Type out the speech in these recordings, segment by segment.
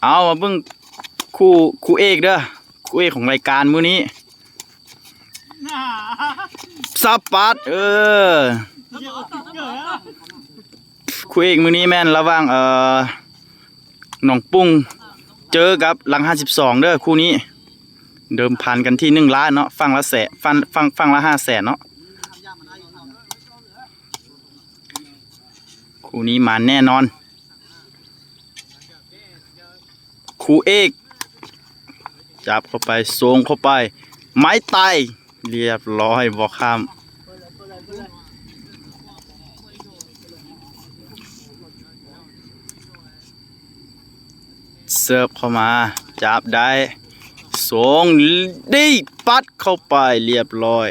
ເອົາມາເບິ່ງຄູ່ ຄູ່ເອກເດີ ຄູ່ເອກຂອງລາຍການມື້ນີ້ ສະປັດ ເອີ ຄູ່ເອກມື້ນີ້ແມ່ນລະຫວ່າງ ເອີ ໜອງປຸ້ງເຈີກັບຫຼັງຫ້າສິບສອງເດີຄູ່ນີ້ ເດີມພັນກັນທີ່ໜຶ່ງລ້ານເນາະ ຝັ່ງລະແສນ ຝັ່ງ ຝັ່ງ ຝັ່ງລະຫ້າແສນເນາະ ຄູ່ນີ້ມາແນ່ນອນ. ຄູ່ເອກ ຈັບເຂົ້າໄປ ສົ່ງເຂົ້າໄປ ໄມ້ຕາຍ ລຽບຮ້ອຍ ບໍ່ຂ້າມ ເສີບເຂົ້າມາ ຈັບໄດ້ ສົ່ງດີ ປັດເຂົ້າໄປ ລຽບຮ້ອຍ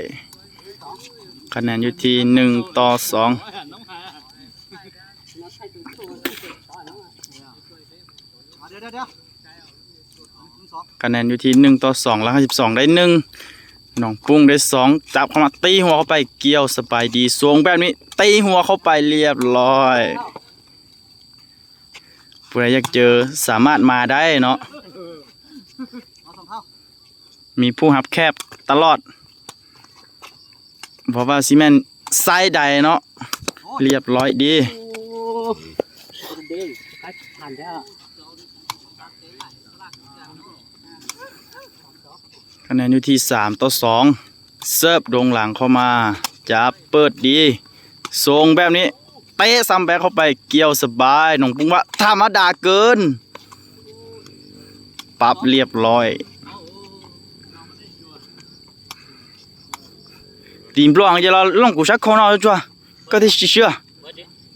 ຄະແນນຢູ່ທີ່ໜຶ່ງຕໍ່ສອງ. ຄະແນນຢູ່ທີ່ໜຶ່ງຕໍ່ສອງ ຫຼັງຫ້າສິບສອງໄດ້ໜຶ່ງ ໜອງປຸ້ງໄດ້ສອງ ຈັບເຂົ້າມາ ຕີຫົວເຂົ້າໄປ ກ່ຽວສະບາຍດີ ສົ່ງແບບນີ້ ຕີຫົວເຂົ້າໄປ ລຽບຮ້ອຍ ຜູ້ໃດຢາກເຈີ ສາມາດມາໄດ້ເນາະ ມີຜູ້ຮັບແຂກຕະຫຼອດ ບໍ່ວ່າຊິແມ່ນສາຍໃດເນາະ ລຽບຮ້ອຍດີ ຄະແນນຢູ່ທີ່ສາມຕໍ່ສອງ ເສີບດົງຫຼັງເຂົ້າມາ ຈັບເປີດດີ ສົ່ງແບບນີ້ ເຕະຊ້ຳແບັກເຂົ້າໄປ ກ່ຽວສະບາຍ ໜອງປຸ້ງວ່າທຳມະດາເກີນ ປັບລຽບຮ້ອຍ. Tìm blo hang je la long ku sha kono chua. Ka te shi shia.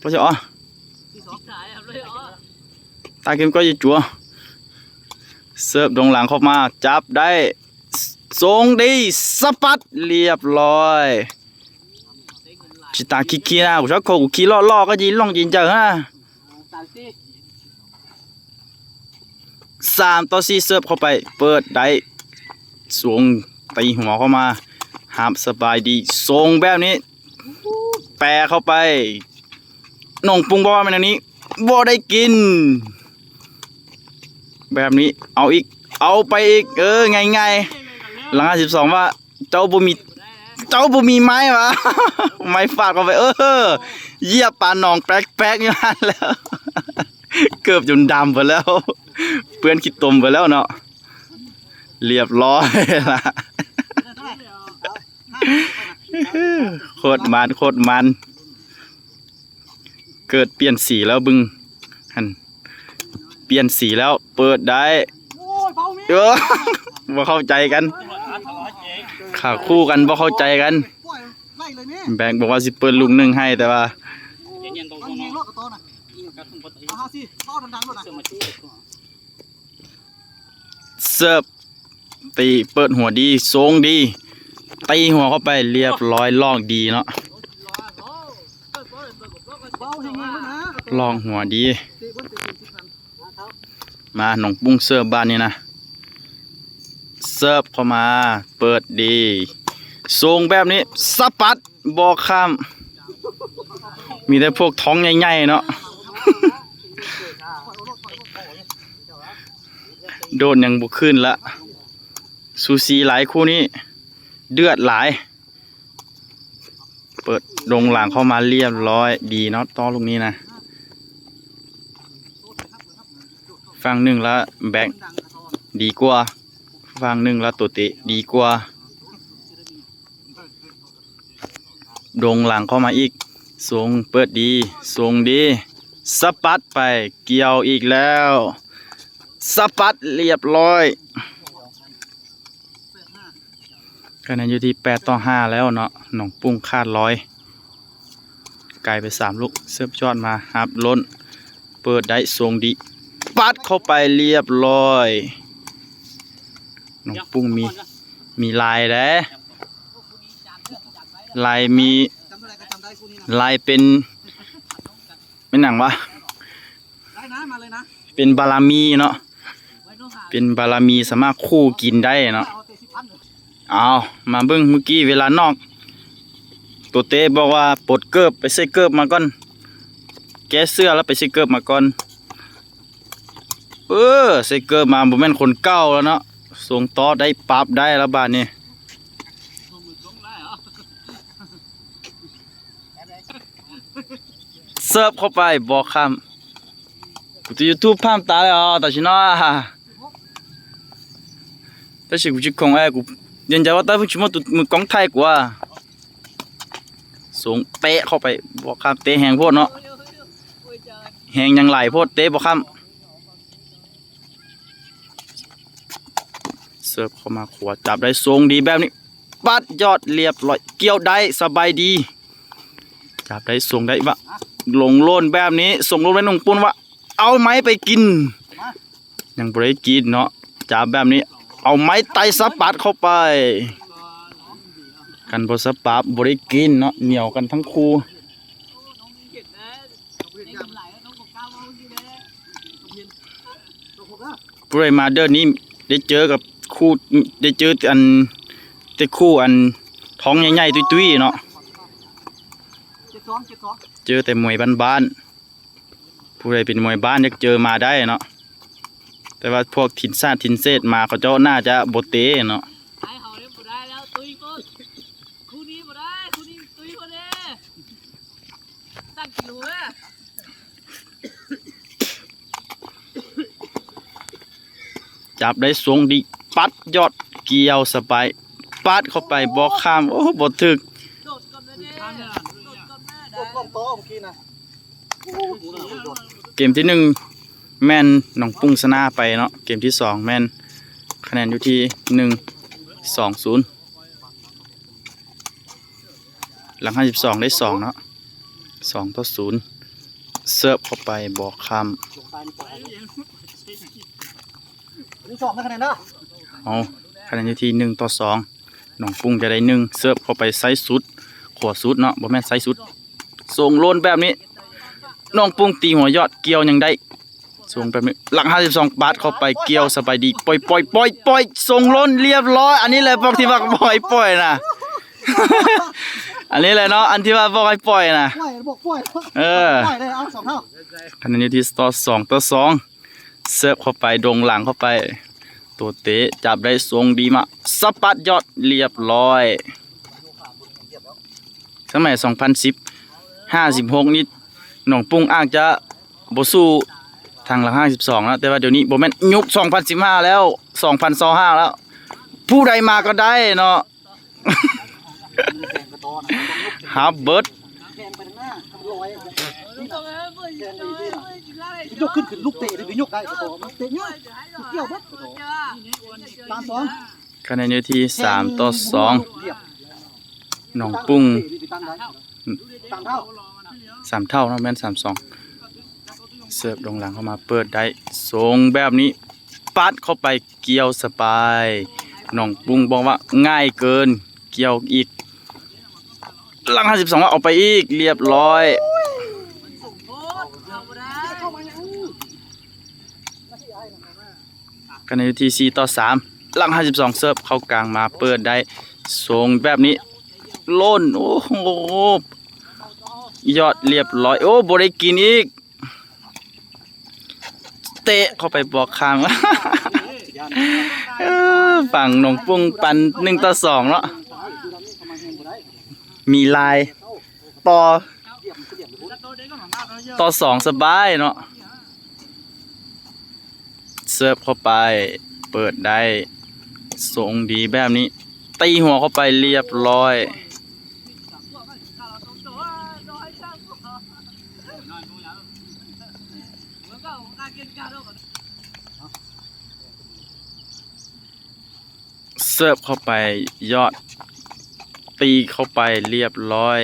Blo je a. Ta kim ko je chua. ເສີບດົງຫຼັງເຂົ້າມາ ຈັບໄດ້ ສົ່ງດີ ສະປັດ ລຽບຮ້ອຍ. ຊິຕາຄີໆນະ ກູຊອກໂຄກູຂີ່ລໍ້ໆກໍຢີນລົງຢີນເຈີນະ. ສາມຕໍ່ສີ່ ເສີບເຂົ້າໄປ ເປີດໄດ້ ສວງ ຕີຫົວເຂົ້າມາ ຮັບສະບາຍດີ ສົ່ງແບບນີ້ ແປເຂົ້າໄປ ໜອງປຸງ ບໍ່ວ່າແມ່ນແນວນີ້ ບໍ່ໄດ້ກິນ ແບບນີ້ ເອົາອີກ ເອົາໄປອີກ ເອີ ງ່າຍໆ ຫຼັງຫ້າສິບສອງວ່າ ເຈົ້າບໍ່ມີ ເຈົ້າບໍ່ມີໄມ້ຫວາ ໄມ້ຟາດເຂົ້າໄປ ເອີ ຢຽບປາໜອງແປກໆຢູ່ຫັ້ນແລ້ວ ເກີບຈົນດຳເບິດແລ້ວ ເປື້ອນຂີ້ຕົມເບິດແລ້ວເນາະ ລຽບຮ້ອຍລະ ໂຄດມັນ ໂຄດມັນ. ເກີດປ່ຽນສີແລ້ວ ເບິ່ງຫັ້ນ ປ່ຽນສີແລ້ວ ເປີດໄດ້ ໂອ້ຍ ເບົາແມ່ ເອີ ບໍ່ເຂົ້າໃຈກັນ ຂາຄູ່ກັນ ບໍ່ເຂົ້າໃຈກັນ ແບັກບອກວ່າຊິເປີດລູກໜຶ່ງໃຫ້ ແຕ່ວ່າ ເສີບ ຕີເປີດຫົວດີ ສົ່ງດີ ຕີຫົວເຂົ້າໄປ ລຽບຮ້ອຍ ລອກດີເນາະ ລອກຫົວດີ ມາ ໜອງປຸ້ງເສີບບາດນີ້ນະ ເສີບເຂົ້າມາ ເປີດດີ ສົ່ງແບບນີ້ ສະປັດ ບໍ່ຂ້າມ ມີແຕ່ພວກທ້ອງໃຫຍ່ໆເນາະ ໂດດຍັງບໍ່ຂຶ້ນລະ ສູສີຫຼາຍຄູ່ນີ້ ເດືອດຫຼາຍ ເປີດດົງຫຼັງເຂົ້າມາ ລຽບຮ້ອຍ ດີເນາະ ຕໍ່ລູກນີ້ນະ ຝັ່ງໜຶ່ງລະແບັກດີກວ່າ ຝັ່ງໜຶ່ງລະໂຕເຕະດີກວ່າ. ດົງຫຼັງເຂົ້າມາອີກ ສົ່ງເປີດດີ ສົ່ງດີ ສະປັດໄປ ກ່ຽວອີກແລ້ວ ສະປັດ ລຽບຮ້ອຍ ຄະແນນຢູ່ທີ່ແປດຕໍ່ຫ້າແລ້ວເນາະ ໜອງປຸ້ງຂາດລອຍ ໄກໄປສາມລູກ ເສີບຈອດມາ ຮັບລົ້ນ ເປີດໄດ້ ສົ່ງດີ ປັດເຂົ້າໄປ ລຽບຮ້ອຍ ໜອງປຸ້ງມີ ມີລາຍເດ້ ລາຍມີ ລາຍເປັນ ແມ່ນຫຍັງວະ ເປັນບາລະມີເນາະ ເປັນບາລະມີ ສາມາດຂູ່ກິນໄດ້ເນາະ. ເອົາ ມາເບິ່ງມື້ກີ້ເວລານອກ ໂຕເຕບອກວ່າປົດເກີບ ໄປໃສ່ເກີບມາກ່ອນ ແກ້ເສື້ອແລ້ວໄປໃສ່ເກີບມາກ່ອນ. ເ ເອີ ເຊເກີມາບໍ່ແມ່ນຄົນເກົ່າແລ້ວເນາະ. ສົ່ງຕໍ່ໄດ້ປັບໄດ້ແລ້ວບາດນີ້. ເສີບເຂົ້າໄປ ບໍ່ຂ້າມ. ກູຈະຢູທູບພາມຕາແລ້ວ ຕາຊິນອ. ແຕ່ຊິກູຈິກຂອງແອ ກູຢັນໃຈວ່າຕາເພິ່ນຊິມາຕຸດມືກ້ອງໄທກວ່າ. ສົ່ງເຕະເຂົ້າໄປ ບໍ່ຂ້າມ. ເຕະແຮງໂພດເນາະ. ແຮງຍັງຫຼາຍໂພດ ເຕະບໍ່ຂ້າມ. ເສີບເຂົ້າມາຂວາ ຈັບໄດ້ ສົ່ງດີແບບນີ້ ປັດ ຍອດ ລຽບຮ້ອຍ ກ່ຽວໄດ້ ສະບາຍດີ. ຈັບໄດ້ ສົ່ງໄດ້ວະ ລົງໂລນແບບນີ້ ສົ່ງໂລນໄປໜອງປຸ້ງວະ ເອົາໄມ້ໄປກິນ ຍັງບໍ່ໄດ້ກິນເນາະ. ຈັບແບບນີ້ ເອົາໄມ້ໄຕ່ສະປັດເຂົ້າໄປ ຄັນບໍ່ສະປັດບໍ່ໄດ້ກິນເນາະ ໜຽວກັນທັງຄູ່. ຜູ້ໃດມາເດີນີ້ໄດ້ເຈີກັບຄູ່ ໄດ້ເຈີອັນ ແຕ່ຄູ່ອັນທ້ອງໃຫຍ່ໆ ຕຸ້ຍໆ ເນາະ. ເຈີແຕ່ມວຍບ້ານໆ. ຜູ້ໃດເປັນມວຍບ້ານຢາກເຈີມາໄດ້ເນາະ ແຕ່ວ່າພວກຖິ່ນຊາດຖິ່ນເສດມາ ເຂົາເຈົ້າໜ້າຈະບໍ່ເຕະເນາະ. ຈັບໄດ້ ສົ່ງດີ ປັດ ຍອດ ກ່ຽວສະບາຍ ປັດເຂົ້າໄປ ບໍ່ຂ້າມ ໂອ້ ບໍ່ຖືກ. ເກມທີໜຶ່ງ ແມ່ນໜອງປຸ້ງຊະນະໄປເນາະ ເກມທີສອງແມ່ນຄະແນນຢູ່ທີ່ໜຶ່ງ ສອງ ສູນ. ຫຼັງຫ້າສິບສອງໄດ້ສອງເນາະ ສອງຕໍ່ສູນ. ເສີບເຂົ້າໄປ ບໍ່ຂ້າມ. ເອົາ ຄະແນນຢູ່ທີ່ໜຶ່ງຕໍ່ສອງ ໜອງປຸ້ງຈະໄດ້ໜຶ່ງ. ເສີບເຂົ້າໄປຊ້າຍສຸດ ຂວາສຸດເນາະ ບໍ່ແມ່ນຊ້າຍສຸດ. ສົ່ງໂລນແບບນີ້ ໜອງປຸ້ງຕີຫົວ ຍອດ ກ່ຽວຍັງໄດ້. ສົ່ງແບບນີ້ ຫຼັກຫ້າສິບສອງ ປາດເຂົ້າໄປ ກ່ຽວສະບາຍດີ ປ່ອຍໆ ປ່ອຍໆ ສົ່ງໂລນ ລຽບຮ້ອຍ. ອັນນີ້ແຫຼະພວກທີ່ວ່າບໍ່ໃຫ້ປ່ອຍນະ ອັນນີ້ແຫຼະເນາະ ອັນທີ່ວ່າບໍ່ໃຫ້ປ່ອຍນະ ປ່ອຍ ບອກປ່ອຍ ເອີ ປ່ອຍເລີຍ ເອົາສອງເທົ່າ. ຄະແນນຢູ່ທີ່ສອງຕໍ່ສອງ ເສີບເຂົ້າໄປ ດົງຫຼັງເຂົ້າໄປ ໂຕເຕະຈັບໄດ້ ສົ່ງດີມາ ສະປັດ ຍອດ ລຽບຮ້ອຍ. ສະໄໝສອງພັນສິບຫ້າ ສິບຫົກນີ້ ໜອງປຸ້ງອາດຈະບໍ່ສູ້ທາງຫຼັກຫ້າສິບສອງແລ້ວ ແຕ່ວ່າດຽວນີ້ບໍ່ແມ່ນຍຸກສອງພັນສິບຫ້າແລ້ວ ສອງພັນຊາວຫ້າແລ້ວ ຜູ້ໃດມາກໍໄດ້ເນາະ. ຮັບເບີດ ແຂນໄປທາງໜ້າ ມັນລອຍ ນີ້ນະ ແຂນໄປທີ່ນີ້ນະ ຍົກຂຶ້ນ ຂຶ້ນ ລູກເຕະນີ້ໄປຍົກໄດ້ ມັນເຕະຍາກ ມັນກ່ຽວເບີດ ສາມສອງ. ຄະແນນຢູ່ທີ່ສາມຕໍ່ສອງ ໜອງປຸ້ງ ສາມເທົ່າເນາະ ແມ່ນສາມສອງ. ເສີບລົງຫຼັງເຂົ້າມາ ເປີດໄດ້ ສົ່ງແບບນີ້ ປັດເຂົ້າໄປ ກ່ຽວສະບາຍ ໜອງປຸ້ງບອກວ່າງ່າຍເກີນ ກ່ຽວອີກ ຫຼັກຫ້າສິບສອງ ເອົາໄປອີກ ລຽບຮ້ອຍ. ຄະແນນຢູ່ທີ່ສີ່ຕໍ່ສາມ ຫຼັກຫ້າສິບສອງ ເສີບເຂົ້າກາງມາ ເປີດໄດ້ ສົ່ງແບບນີ້ ໂລນ ໂອ້ໂຫ ຍອດ ລຽບຮ້ອຍ. ໂອ້ ບໍ່ໄດ້ກິນອີກ ເຕະເຂົ້າໄປ ບອກຂ້າມ ເອີ ຝັ່ງໜອງປຸ້ງປັນ ໜຶ່ງຕໍ່ສອງເນາະ ມີລາຍ ຕໍ່ ຕໍ່ສອງສະບາຍເນາະ. ເສີບເຂົ້າໄປ ເປີດໄດ້ ສົ່ງດີແບບນີ້ ຕີຫົວເຂົ້າໄປ ລຽບຮ້ອຍ. ເສີບເຂົ້າໄປ ຍອດ ຕີເຂົ້າໄປ ລຽບຮ້ອຍ.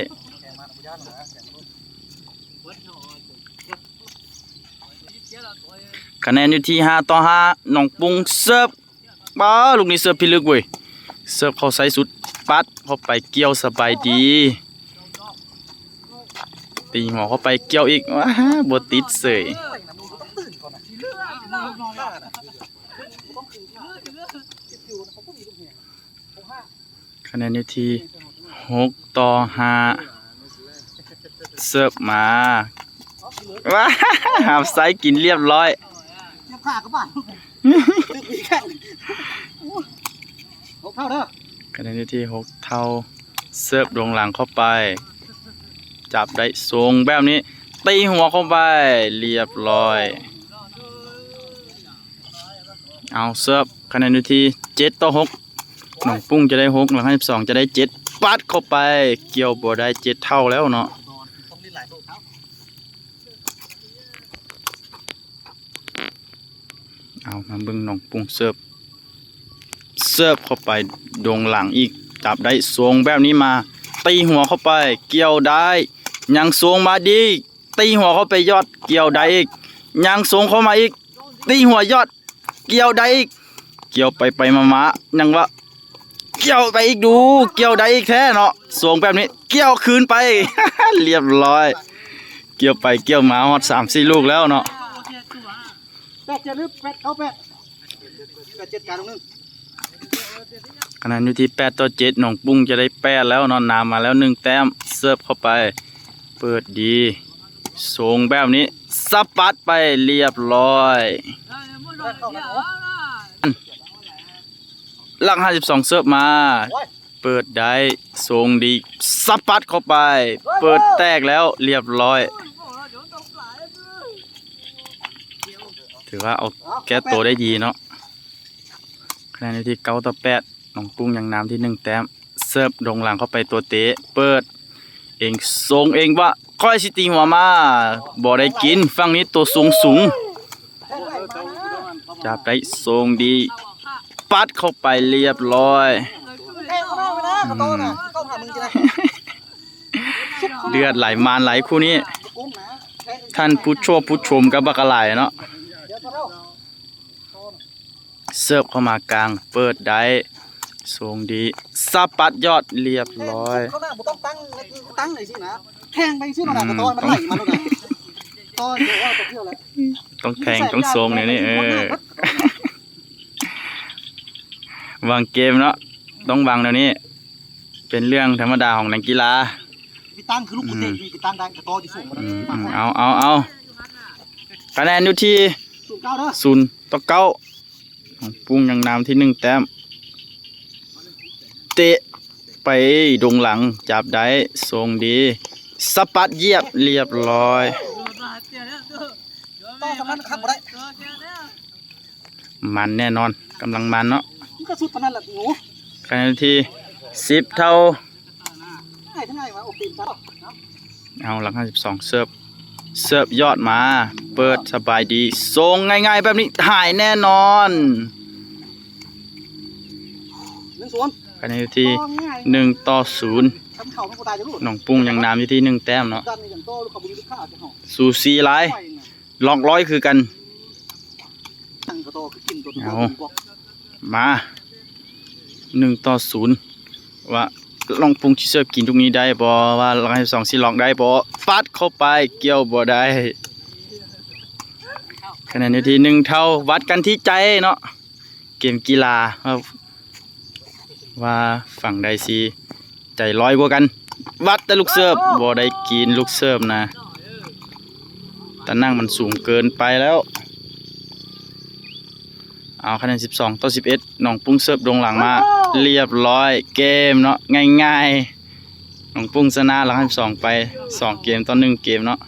ຄະແນນຢູ່ທີ່ຫ້າຕໍ່ຫ້າ ໜອງປຸ້ງເສີບ ປ້າ ລູກນີ້ເສີບພິລຶກເວີຍ ເສີບເຂົ້າໃສ່ສຸດ ປັດເຂົ້າໄປ ກ່ຽວສະບາຍດີ ຕີຫົວເຂົ້າໄປ ກ່ຽວອີກ ວ້າ ບໍ່ຕິດເສີຍ. ຄະແນນຢູ່ທີ່ຫົກຕໍ່ຫ້າ ເສີບມາ ວ້າ ຮັບໃຊ້ກິນລຽບຮ້ອຍ. ຍັບຂາກັບບ້ານ ຖືກອີກແຂ້ງ ໂອ້ຍ ຫົກເທົ່າເດີ ຄະແນນຢູ່ທີ່ຫົກເທົ່າ ເສີບດວງຫຼັງເຂົ້າໄປ ຈັບໄດ້ ສົ່ງແບບນີ້ ຕີຫົວເຂົ້າໄປ ລຽບຮ້ອຍ ເອົາ ເສີບ ຄະແນນຢູ່ທີ່ເຈັດຕໍ່ຫົກ ໜອງປຸ້ງຈະໄດ້ຫົກ ຫຼັກຫ້າສິບສອງຈະໄດ້ເຈັດ ປັດເຂົ້າໄປ ກ່ຽວບໍ່ໄດ້ ເຈັດເທົ່າແລ້ວເນາະ. ເອົາ ມາເບິ່ງໜອງປຸ້ງເສີບ ເສີບເຂົ້າໄປ ດວງຫຼັງອີກ ຈັບໄດ້ ສົ່ງແບບນີ້ມາ ຕີຫົວເຂົ້າໄປ ກ່ຽວໄດ້ ຍັງສົ່ງມາດີ ຕີຫົວເຂົ້າໄປ ຍອດ ກ່ຽວໄດ້ອີກ ຍັງສົ່ງເຂົ້າມາອີກ ຕີຫົວ ຍອດ ກ່ຽວໄດ້ອີກ ກ່ຽວໄປໄປມາມາ ຍັງວ່າ ກ່ຽວໄປອີກ ດູ ກ່ຽວໄດ້ອີກແທ້ເນາະ ສົ່ງແບບນີ້ ກ່ຽວຄືນໄປ ລຽບຮ້ອຍ ກ່ຽວໄປກ່ຽວມາ ຮອດສາມສີ່ລູກແລ້ວເນາະ. ແປດເຈັດ ຫຼື ແປດເກົ້າແປດ ແປດເຈັດກາງໜຶ່ງ ຄະແນນຢູ່ທີ່ແປດຕໍ່ເຈັດ ໜອງປຸ້ງຈະໄດ້ແປດແລ້ວເນາະ ນຳມາແລ້ວໜຶ່ງແຕ້ມ ເສີບເຂົ້າໄປ ເປີດດີ ສົ່ງແບບນີ້ ສະປັດໄປ ລຽບຮ້ອຍ ຫຼັກຫ້າສິບສອງເສີບມາ ເປີດໄດ້ ສົ່ງດີ ສະປັດເຂົ້າໄປ ເປີດແຕກແລ້ວ ລຽບຮ້ອຍ ຖືວ່າເອົາແກ້ໂຕໄດ້ດີເນາະ ຄະແນນຢູ່ທີ່ເກົ້າຕໍ່ແປດ ໜອງປຸ້ງຍັງນຳທີ່ໜຶ່ງແຕ້ມ ເສີບດົງຫຼັງເຂົ້າໄປຕົວເຕະ ເປີດເອງ ສົ່ງເອງວ່າ ຂ້ອຍຊິຕີຫົວມາ ບໍ່ໄດ້ກິນ ຝັ່ງນີ້ໂຕສູງສູງ ຈັບໄດ້ ສົ່ງດີ ປັດເຂົ້າໄປ ລຽບຮ້ອຍ ອືມ ເດືອດຫຼາຍ ມານຫຼາຍຄູ່ນີ້ ທ່ານຜູ້ໂຊບຜູ້ຊົມກໍບັກຫຼາຍເນາະ. ເສີບເຂົ້າມາກາງ ເປີດໄດ້ ສົ່ງດີ ສະປັດ ຍອດ ລຽບຮ້ອຍ ເຂົ້າໜ້າ ບໍ່ຕ້ອງຕັ້ງ ຕັ້ງຈັ່ງຊີ້ນະ ແທງໄປຈັ່ງຊີ້ໂລດນະ ອືມ ກະຕໍ່ໃຫ້ມັນໄຫຼມາໂລດນະ ຕໍ່ເດີວ່າຕົກເທື່ອແລ້ວ ຕ້ອງແທງ ຕ້ອງສົ່ງແນວນີ້ ເອີ ວາງເກມເນາະ ຕ້ອງວາງແນວນີ້ ເປັນເລື່ອງທຳມະດາຂອງນັກກິລາ ໄປຕັ້ງຄືລູກ ອືມ ເຕະ ໄປຕັ້ງໄດ້ ກະຕໍ່ຢູ່ສູງ ອືມ ອືມ ເອົາ ເອົາ ເອົາ ຄະແນນຢູ່ທີ່ ສູນເກົ້າເດີ ສູນຕໍ່ເກົ້າ ນ້ອງປຸ້ງຍັງນຳທີ່ໜຶ່ງແຕ້ມ ເຕະໄປດົງຫຼັງ ຈັບໄດ້ ສົ່ງດີ ສະປັດ ຢຽບ ລຽບຮ້ອຍ ຕໍ່ສຳນັ້ນຄັກບໍ່ໄດ້ ມັນແນ່ນອນ ກຳລັງມັນເນາະ ມັນກະສຸດປານນັ້ນແຫຼະ ໂຫ ຄະແນນທີ່ສິບເທົ່າ ງ່າຍເທົ່າໃດວະ ໂອເຄ ເອົາ ຫຼັກຫ້າສິບສອງເສີບ ເສີບຍອດມາ ເປີດສະບາຍດີ ສົ່ງງ່າຍໆແບບນີ້ ຫາຍແນ່ນອນ ໜຶ່ງສູນ ຄະແນນຢູ່ທີ່ໜຶ່ງຕໍ່ສູນ ນ້ອງປຸ້ງຍັງນຳຢູ່ທີ່ໜຶ່ງແຕ້ມເນາະ ສູສີຫຼາຍ ລັອກຮ້ອຍຄືກັນ ເອົາ ມາ ໜຶ່ງຕໍ່ສູນ ວ່ານ້ອງປຸ້ງຊິເສີບກິນລູກນີ້ໄດ້ບໍ່ ວ່າຫຼັກຫ້າສິບສອງຊິລັອກໄດ້ບໍ່ ປັດເຂົ້າໄປ ກ່ຽວບໍ່ໄດ້ ຄະແນນຢູ່ທີ່ໜຶ່ງເທົ່າ ວັດກັນທີ່ໃຈເນາະ ເກມກິລາ ວ່າ ວ່າຝັ່ງໃດຊິ ໃຈລອຍກວ່າກັນ ວັດແຕ່ລູກເສີບ ບໍ່ໄດ້ກິນລູກເສີບນະ ຕານັ່ງມັນສູງເກີນໄປແລ້ວ ເອົາ ຄະແນນສິບສອງຕໍ່ສິບເອັດ ນ້ອງປຸ້ງເສີບດົງຫຼັງມາ ລຽບຮ້ອຍ ເກມເນາະ ງ່າຍໆ ນ້ອງປຸ້ງຊະນະຫຼັກຫ້າສິບສອງໄປ ສອງເກມຕໍ່ໜຶ່ງເກມເນາະ.